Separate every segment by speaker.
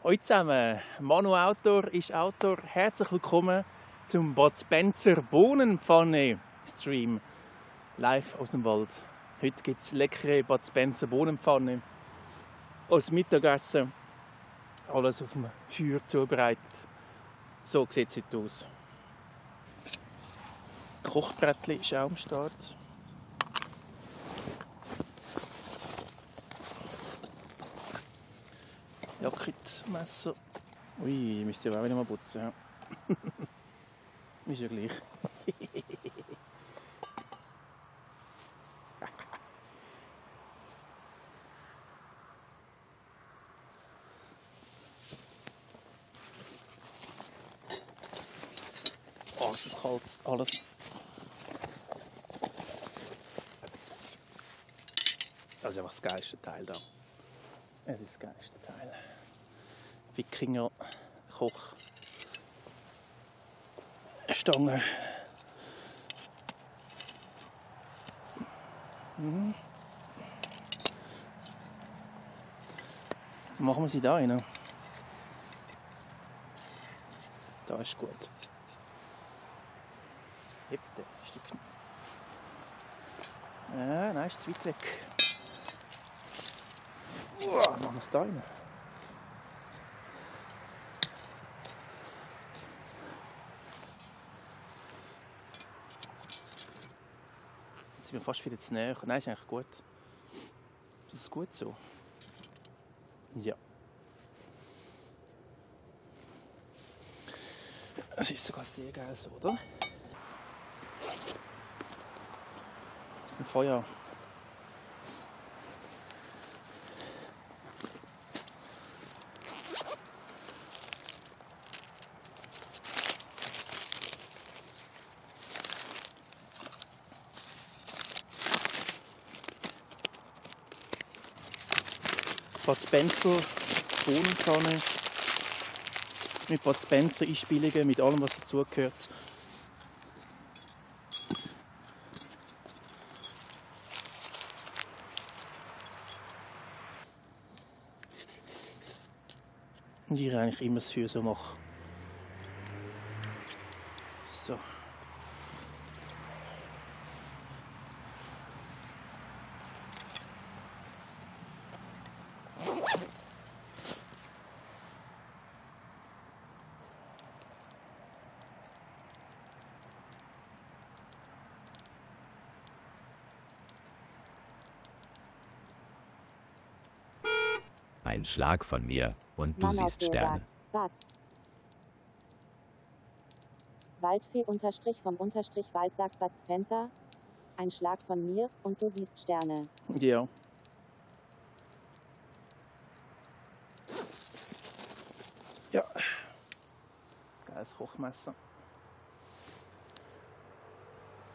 Speaker 1: Hallo zusammen, Manu Autor ist Autor. Herzlich willkommen zum Bad Spencer Bohnenpfanne-Stream. Live aus dem Wald. Heute gibt es leckere Bad Spencer Bohnenpfanne als Mittagessen. Alles auf dem Feuer zubereitet. So sieht es heute aus. Das Kochbrettchen ist auch am Start. Jakitmesser. Ui, müsst ihr auch wieder mal putzen. Ja. Ist ja gleich. Oh, ist das kalt, alles. Das ist einfach das geilste Teil da. Das ist das geilste Teil. Wikinger Kochstange. Machen wir sie da rein. Da ist gut. Hebt ein Stückchen. Ja, nein, ist zu weit weg. Machen wir es da rein. Jetzt sind wir fast wieder zu näher. Nein, ist eigentlich gut. Das ist gut so. Ja. Es ist sogar sehr geil so, oder? Das ist ein Feuer. Bad Spencer Bohnenpfanne mit Bad Spencer Einspielungen, mit allem was dazugehört. Und ich eigentlich immer das Feuer so mache. So.
Speaker 2: Ein Schlag von mir und du
Speaker 3: Mann aus
Speaker 2: siehst
Speaker 3: dir
Speaker 2: Sterne.
Speaker 3: sagt, Bad. Waldfee_vom_Wald sagt Bad Spencer. Ein Schlag von mir und du siehst Sterne.
Speaker 1: Ja. Ja. Geiles Kochmesser.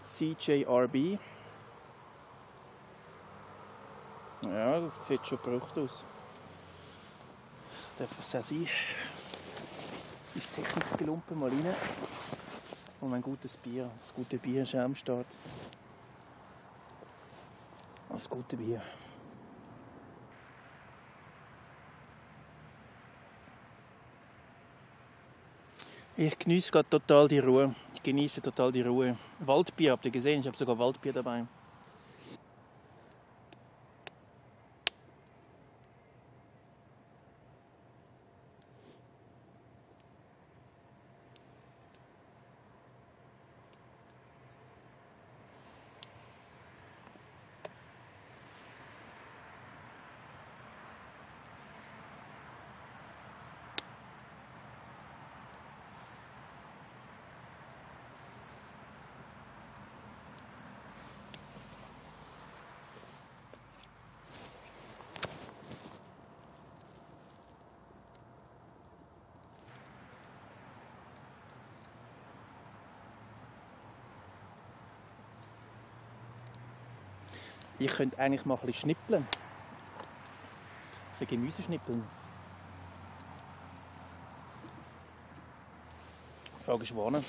Speaker 1: CJRB. Ja, das sieht schon gebraucht aus. Das darf es auch sein. Ist Technik gelumpen, mal rein. Und ein gutes Bier. Das gute Bier ist auch am Start. Das gute Bier. Ich genieße gerade total die Ruhe. Ich genieße total die Ruhe. Waldbier habt ihr gesehen? Ich habe sogar Waldbier dabei. Ich könnte eigentlich mal ein bisschen schnippeln. Ein bisschen Gemüse schnippeln. Die Frage ist, wann.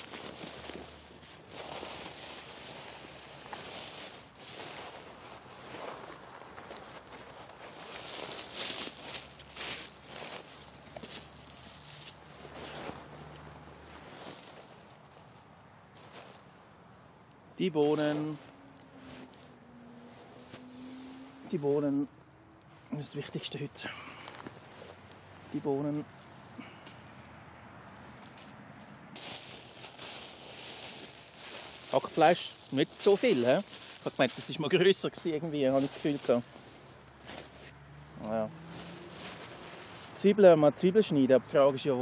Speaker 1: Die Bohnen. Die Bohnen. Das ist das Wichtigste heute. Die Bohnen. Hackfleisch nicht so viel. He? Ich habe gemeint, das war mal grösser irgendwie, habe ich das Gefühl gehabt. Naja. Zwiebeln, mal Zwiebeln schneiden. Die Frage ist ja,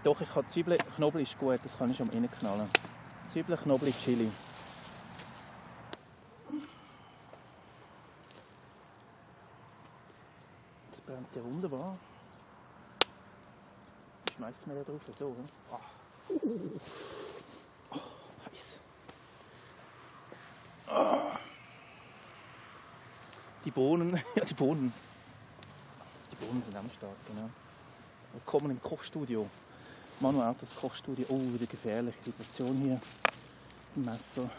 Speaker 1: doch, ich kann Zwiebeln, Knoblauch ist gut, das kann ich schon reinknallen. Zwiebeln, Knoblauch, Chili. Das brennt ja wunderbar. Ich schmeiß es mir da drauf, so. Oh, heiß. Oh. Die Bohnen, ja die Bohnen. Die Bohnen sind am Start, genau. Willkommen im Kochstudio. Manu Autos Kochstudio. Oh, wieder gefährliche Situation hier. Ein Messer.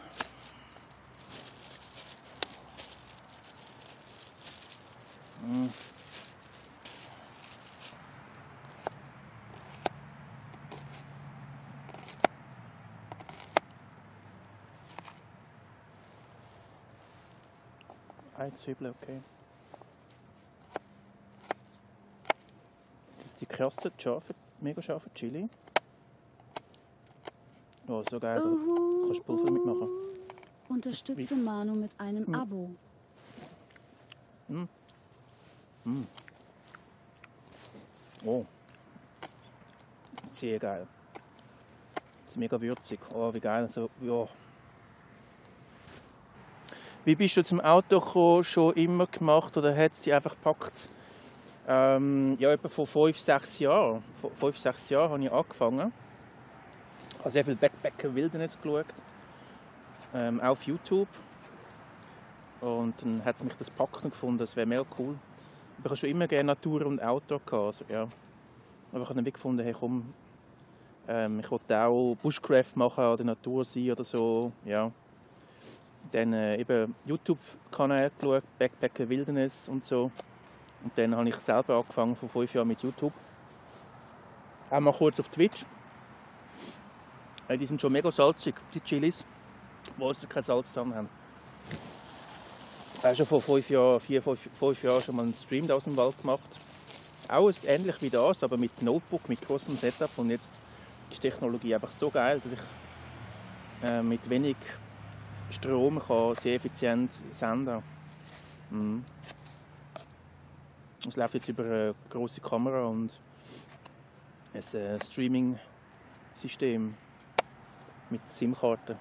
Speaker 1: Eine Zwiebel, okay. Das ist die krasse, mega scharfe Chili. Oh, so geil. Da kannst du Pulver mitmachen.
Speaker 4: Unterstütze Manu mit einem Abo.
Speaker 1: Oh. Sehr geil. Das ist mega würzig. Oh, wie geil. Also, ja. Wie bist du zum Auto gekommen? Schon immer gemacht oder hat es dich einfach gepackt? Ja, etwa vor 5-6 Jahren. Vor 5-6 Jahren habe ich angefangen. Ich habe sehr viel Backpacker Wilderness geschaut. Auch auf YouTube. Und dann hat mich das gepackt und gefunden, das wäre mega cool. Ich habe schon immer gerne Natur und Outdoor gehabt. Also, ja. Aber ich habe dann wie gefunden, hey komm, ich wollte auch Bushcraft machen, an der Natur sein oder so. Ja. Dann eben YouTube-Kanal geschaut, Backpacker Wilderness und so. Und dann habe ich selber angefangen vor 5 Jahren mit YouTube. Auch mal kurz auf Twitch. Die sind schon mega salzig, die Chilis, wo sie kein Salz dran haben. Ich habe schon vor 5 Jahren, 5 Jahren schon mal einen Stream aus dem Wald gemacht. Auch ähnlich wie das, aber mit Notebook, mit großem Setup. Und jetzt ist die Technologie einfach so geil, dass ich mit wenig Strom kann sehr effizient senden. Es läuft jetzt über eine grosse Kamera und ein Streaming-System mit SIM-Karten,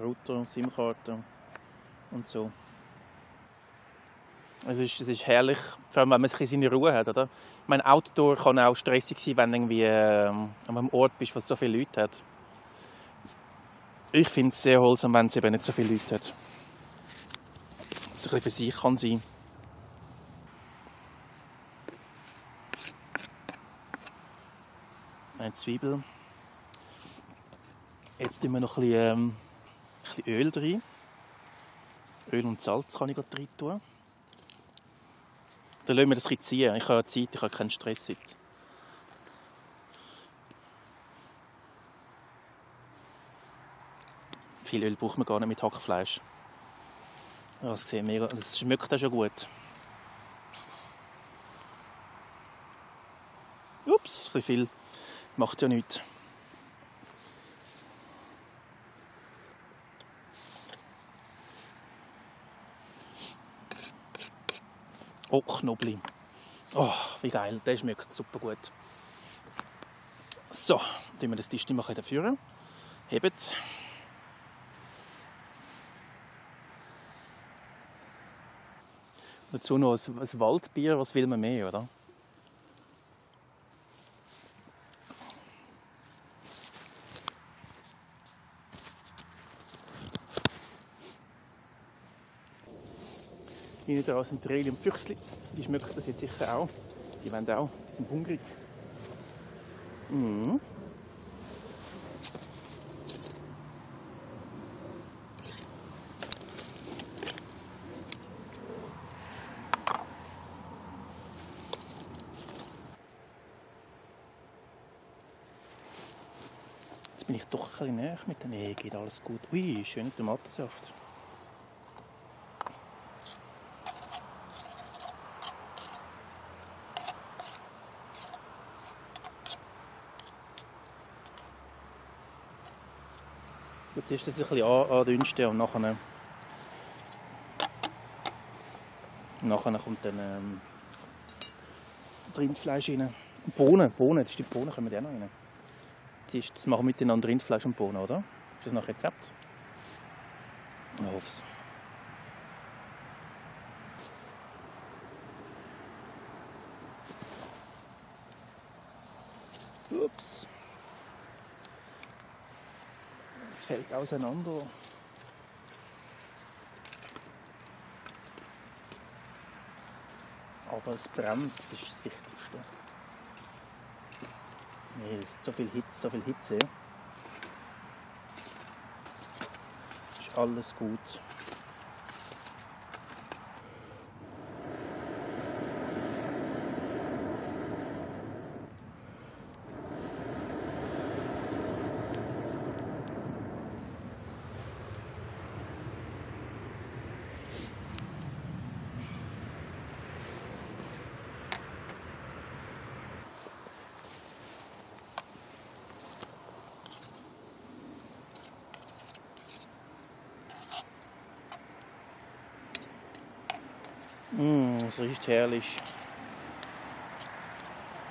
Speaker 1: Router, SIM-Karten und so. Es ist herrlich, vor allem wenn man seine Ruhe hat. Oder? Ich meine, Outdoor kann auch stressig sein, wenn du irgendwie an einem Ort bist, wo es so viele Leute hat. Ich finde es sehr holsam, wenn es eben nicht so viele Leute hat. So ein bisschen für sich kann sein. Eine Zwiebel. Jetzt tun wir noch ein bisschen Öl rein. Öl und Salz kann ich gerade rein tun. Dann lassen wir das ein bisschen ziehen. Ich habe Zeit, ich habe keinen Stress heute. Viel Öl braucht man gar nicht mit Hackfleisch. Das schmeckt auch schon gut. Ups, ein bisschen viel. Macht ja nichts. Oh, Knoblauch. Oh, wie geil. Der schmeckt super gut. So, dann tun wir das Tisch mal dafür. Hebt. Dazu noch ein Waldbier. Was will man mehr, oder? Hinten dran sind Reli und Füchsli. Die schmecken das jetzt sicher auch. Die wollen auch. Die sind hungrig. Jetzt bin ich doch ein bisschen näher mit der Nähe. Geht alles gut. Ui, schöner Tomatensaft. Gut, erst ein bisschen andünsten und nachher kommt dann das Rindfleisch rein. Und Bohnen, das ist die Bohnen, kommen die auch noch rein. Das machen wir miteinander Rindfleisch und Bohnen, oder? Ist das nach Rezept? Ich hoffe es. Ups. Es fällt auseinander. Aber es brennt, das ist das Wichtigste. Nee, das ist so viel Hitze. Ist alles gut. Das riecht herrlich.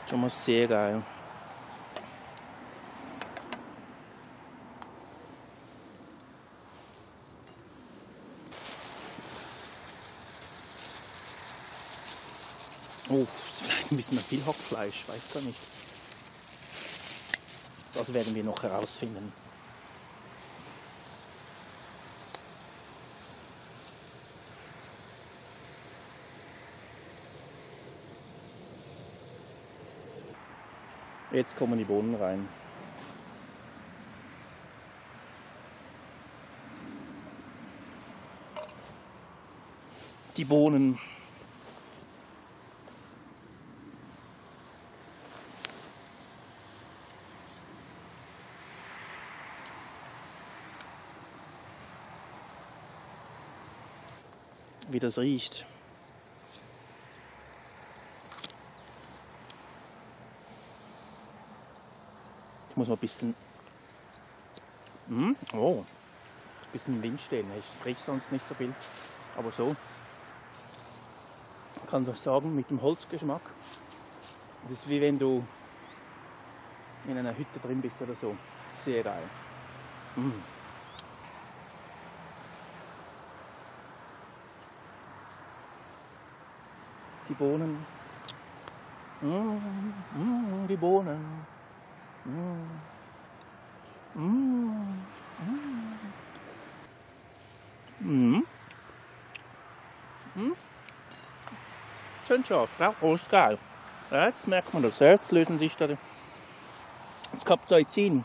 Speaker 1: Schon mal sehr geil. Oh, das ist vielleicht ein bisschen viel Hackfleisch, weiß gar nicht. Das werden wir noch herausfinden. Jetzt kommen die Bohnen rein. Die Bohnen. Wie das riecht. Ich muss mal ein bisschen. Oh, ein bisschen im Wind stehen. Ich rieche sonst nicht so viel. Aber so. Ich kann es auch sagen, mit dem Holzgeschmack. Das ist wie wenn du in einer Hütte drin bist oder so. Sehr geil. Die Bohnen. Die Bohnen. Schön scharf, oh, ist geil. Ja, jetzt merkt man das, jetzt lösen sich da das Capsaicin.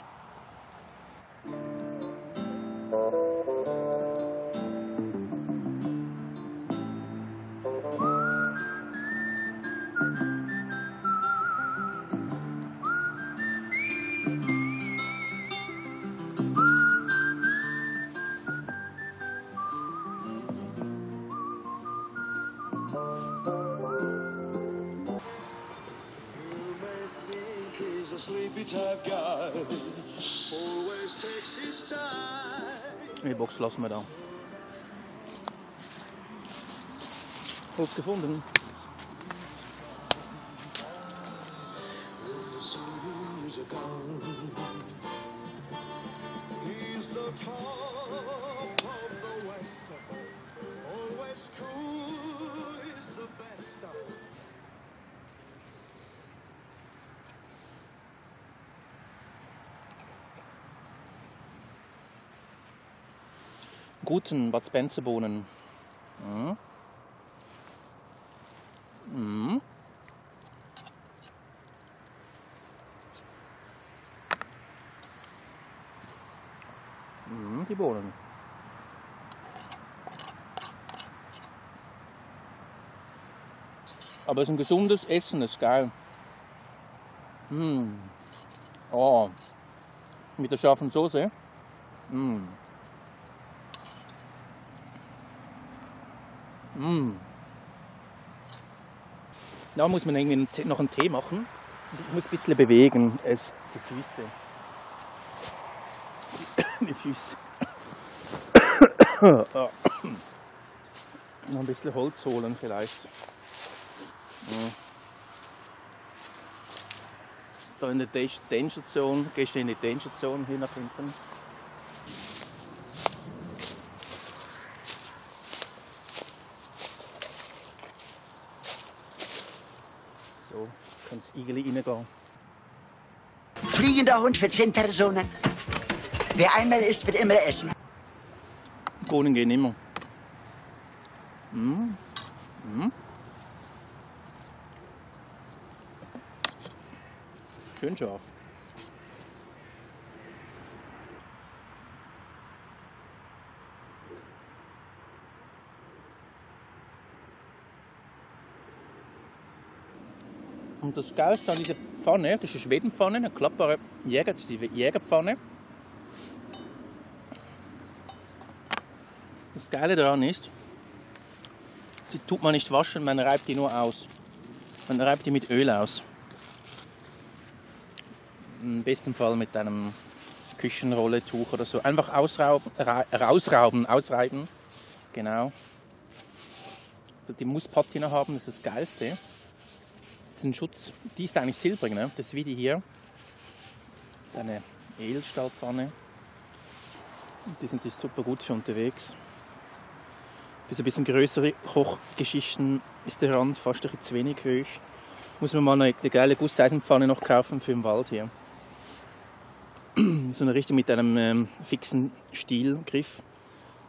Speaker 1: Die Box lassen wir da. Holz gefunden. Guten Bud Spencer Bohnen. Die Bohnen. Aber es ist ein gesundes Essen, ist geil. Oh, mit der scharfen Soße. Mm. Mm. Da muss man irgendwie noch einen Tee machen. Ich muss ein bisschen bewegen, die Füße. Die Füße. Noch ein bisschen Holz holen vielleicht. Ja. Da in der Danger Zone, gehst du in die Danger Zone hier nach hinten. So, kann das Igeli reingehen.
Speaker 5: Fliegender Hund für 10 Personen. Wer einmal isst, wird immer essen.
Speaker 1: Kronen gehen immer. Schön scharf. Und das Geilste an dieser Pfanne, das ist eine Schwedenpfanne, eine klappbare das ist die Jägerpfanne. Das Geile daran ist, die tut man nicht waschen, man reibt die nur aus. Man reibt die mit Öl aus. Im besten Fall mit einem Küchenrolletuch oder so. Einfach ausreiben. Genau. Die muss Patina haben, das ist das Geilste. Das ist ein Schutz. Die ist eigentlich silbrig, ne? Das ist wie die hier. Das ist eine Edelstahlpfanne. Die ist natürlich super gut für unterwegs. Für ein bisschen größere Kochgeschichten ist der Rand fast ein bisschen zu wenig hoch. Muss man mal eine geile Gusseisenpfanne noch kaufen für den Wald hier. So eine Richtung mit einem fixen Stielgriff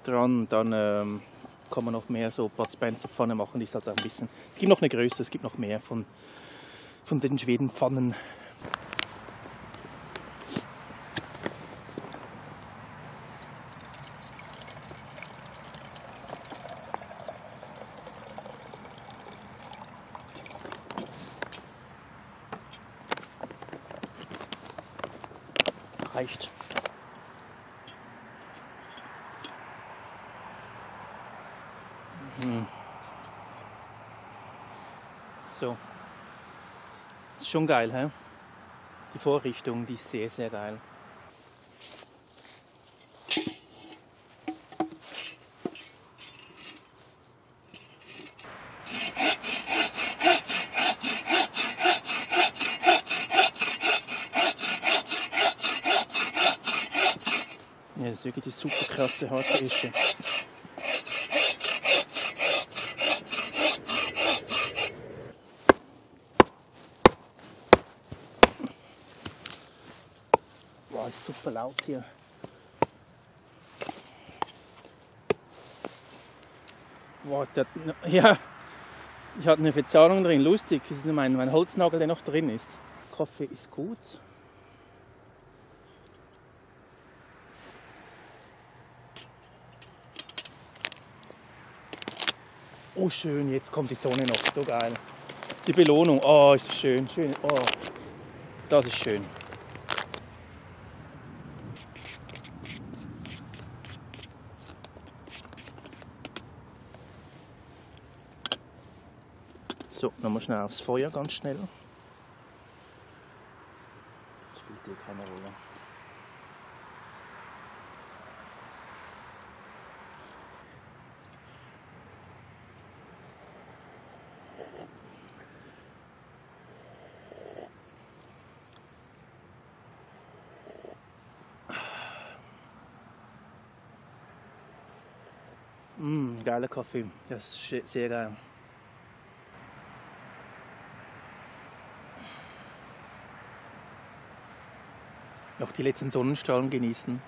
Speaker 1: dran. Dann kann man noch mehr so Bud Spencer Pfanne machen. Die ist halt ein bisschen. Es gibt noch eine größere, es gibt noch mehr von den Schwedenpfannen. Reicht. So. Das ist schon geil, hä? Die Vorrichtung, die ist sehr, sehr geil. Ja, das ist wirklich die super krasse harte Ische. Boah, ist super laut hier. Boah, ja, ich hatte eine Verzahnung drin, lustig. Das ist mein Holznagel, der noch drin ist. Kaffee ist gut. Oh schön, jetzt kommt die Sonne noch, so geil. Die Belohnung, oh ist schön, schön, oh, das ist schön. So, nochmal schnell aufs Feuer, ganz schnell. Spielt hier keine Rolle. Geiler Kaffee, das ist sehr geil. Noch die letzten Sonnenstrahlen genießen.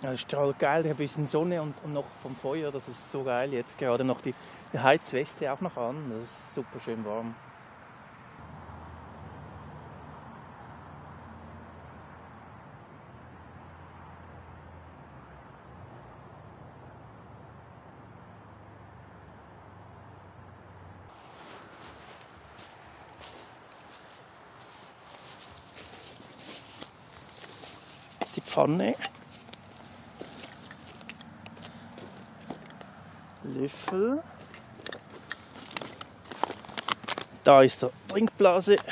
Speaker 1: Ja, das ist total geil, ein bisschen Sonne und noch vom Feuer, das ist so geil. Jetzt gerade noch die Heizweste auch noch an, das ist super schön warm. Das ist die Pfanne. Löffel. Da ist der Trinkblase. Das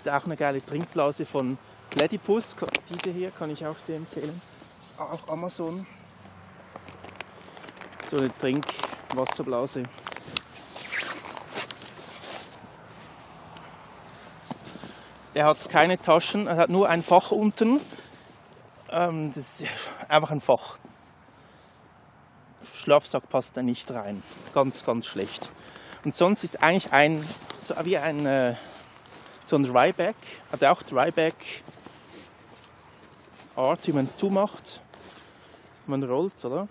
Speaker 1: ist auch eine geile Trinkblase von Platypus. Diese hier kann ich auch sehr empfehlen. Das ist auch Amazon. So eine Trinkwasserblase. Er hat keine Taschen, er hat nur ein Fach unten. Das ist einfach ein Fach. Schlafsack passt da nicht rein. Ganz, ganz schlecht. Und sonst ist eigentlich so ein Dryback, hat auch Dryback Art, wie man es zumacht. Man rollt, oder?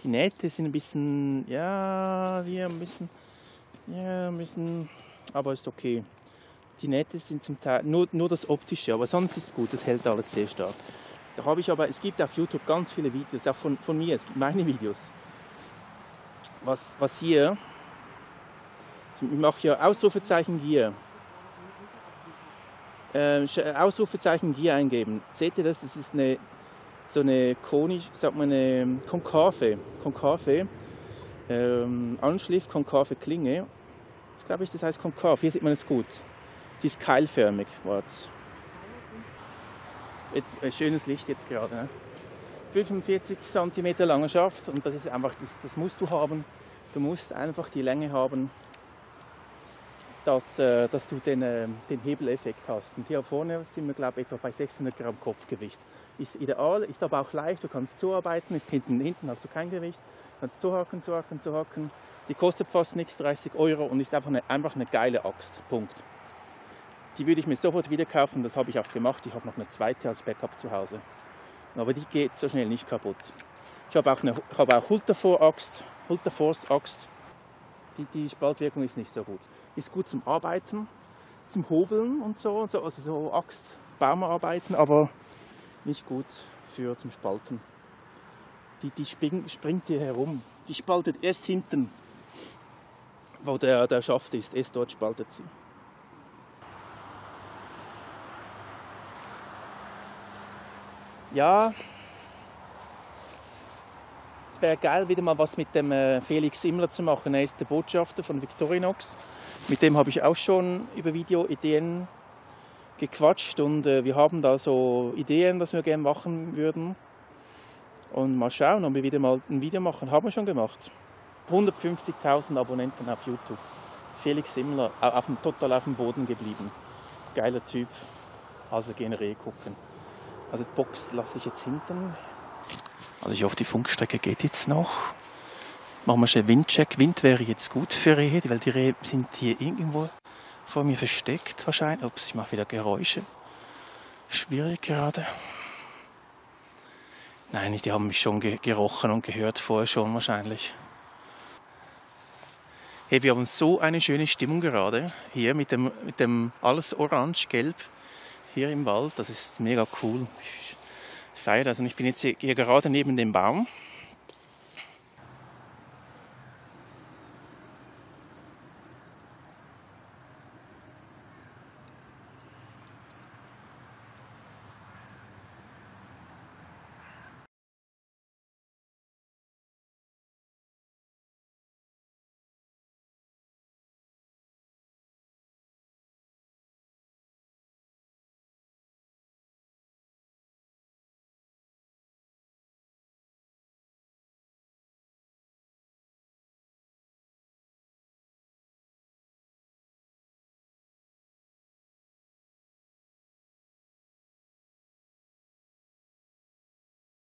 Speaker 1: Die Nähte sind ein bisschen, aber ist okay. Die Nähte sind zum Teil nur das Optische, aber sonst ist es gut, das hält alles sehr stark. Da habe ich aber, es gibt auf YouTube ganz viele Videos, auch von mir, es gibt meine Videos. Was hier, ich mache ja Ausrufezeichen Gier. Ausrufezeichen Gier eingeben. Seht ihr das? Das ist so eine konisch, sagt man eine konkave Anschliff, konkave Klinge. Ich glaube, das heißt konkav. Hier sieht man es gut. Die ist keilförmig. Ein schönes Licht jetzt gerade. Ne? 45 cm lange Schaft und das ist einfach, das musst du haben. Du musst einfach die Länge haben, dass du den Hebeleffekt hast. Und hier vorne sind wir, glaube ich, etwa bei 600 Gramm Kopfgewicht. Ist ideal, ist aber auch leicht, du kannst zuarbeiten, ist hinten hast du kein Gewicht. Du kannst zuhaken. Die kostet fast nichts, 30 € und ist einfach eine geile Axt. Punkt. Die würde ich mir sofort wieder kaufen, das habe ich auch gemacht. Ich habe noch eine zweite als Backup zu Hause. Aber die geht so schnell nicht kaputt. Ich habe auch Hultafors-Axt. Die Spaltwirkung ist nicht so gut. Ist gut zum Arbeiten, zum Hobeln und so, also so Baumarbeiten, aber nicht gut zum Spalten. Die springt hier herum. Die spaltet erst hinten, wo der Schaft ist. Erst dort spaltet sie. Ja, es wäre geil, wieder mal was mit dem Felix Immler zu machen. Er ist der Botschafter von Victorinox. Mit dem habe ich auch schon über Videoideen gequatscht und wir haben da so Ideen, was wir gerne machen würden. Und mal schauen, ob wir wieder mal ein Video machen. Haben wir schon gemacht. 150.000 Abonnenten auf YouTube. Felix Immler, total auf dem Boden geblieben. Geiler Typ. Also generell gucken. Also die Box lasse ich jetzt hinten. Also ich hoffe, die Funkstrecke geht jetzt noch. Machen wir schnell Windcheck. Wind wäre jetzt gut für Rehe, weil die Rehe sind hier irgendwo vor mir versteckt wahrscheinlich. Ups, ich mache wieder Geräusche. Schwierig gerade. Nein, die haben mich schon gerochen und gehört vorher schon wahrscheinlich. Hey, wir haben so eine schöne Stimmung gerade hier mit dem alles orange-gelb hier im Wald. Das ist mega cool. Ich feiere das und ich bin jetzt hier gerade neben dem Baum.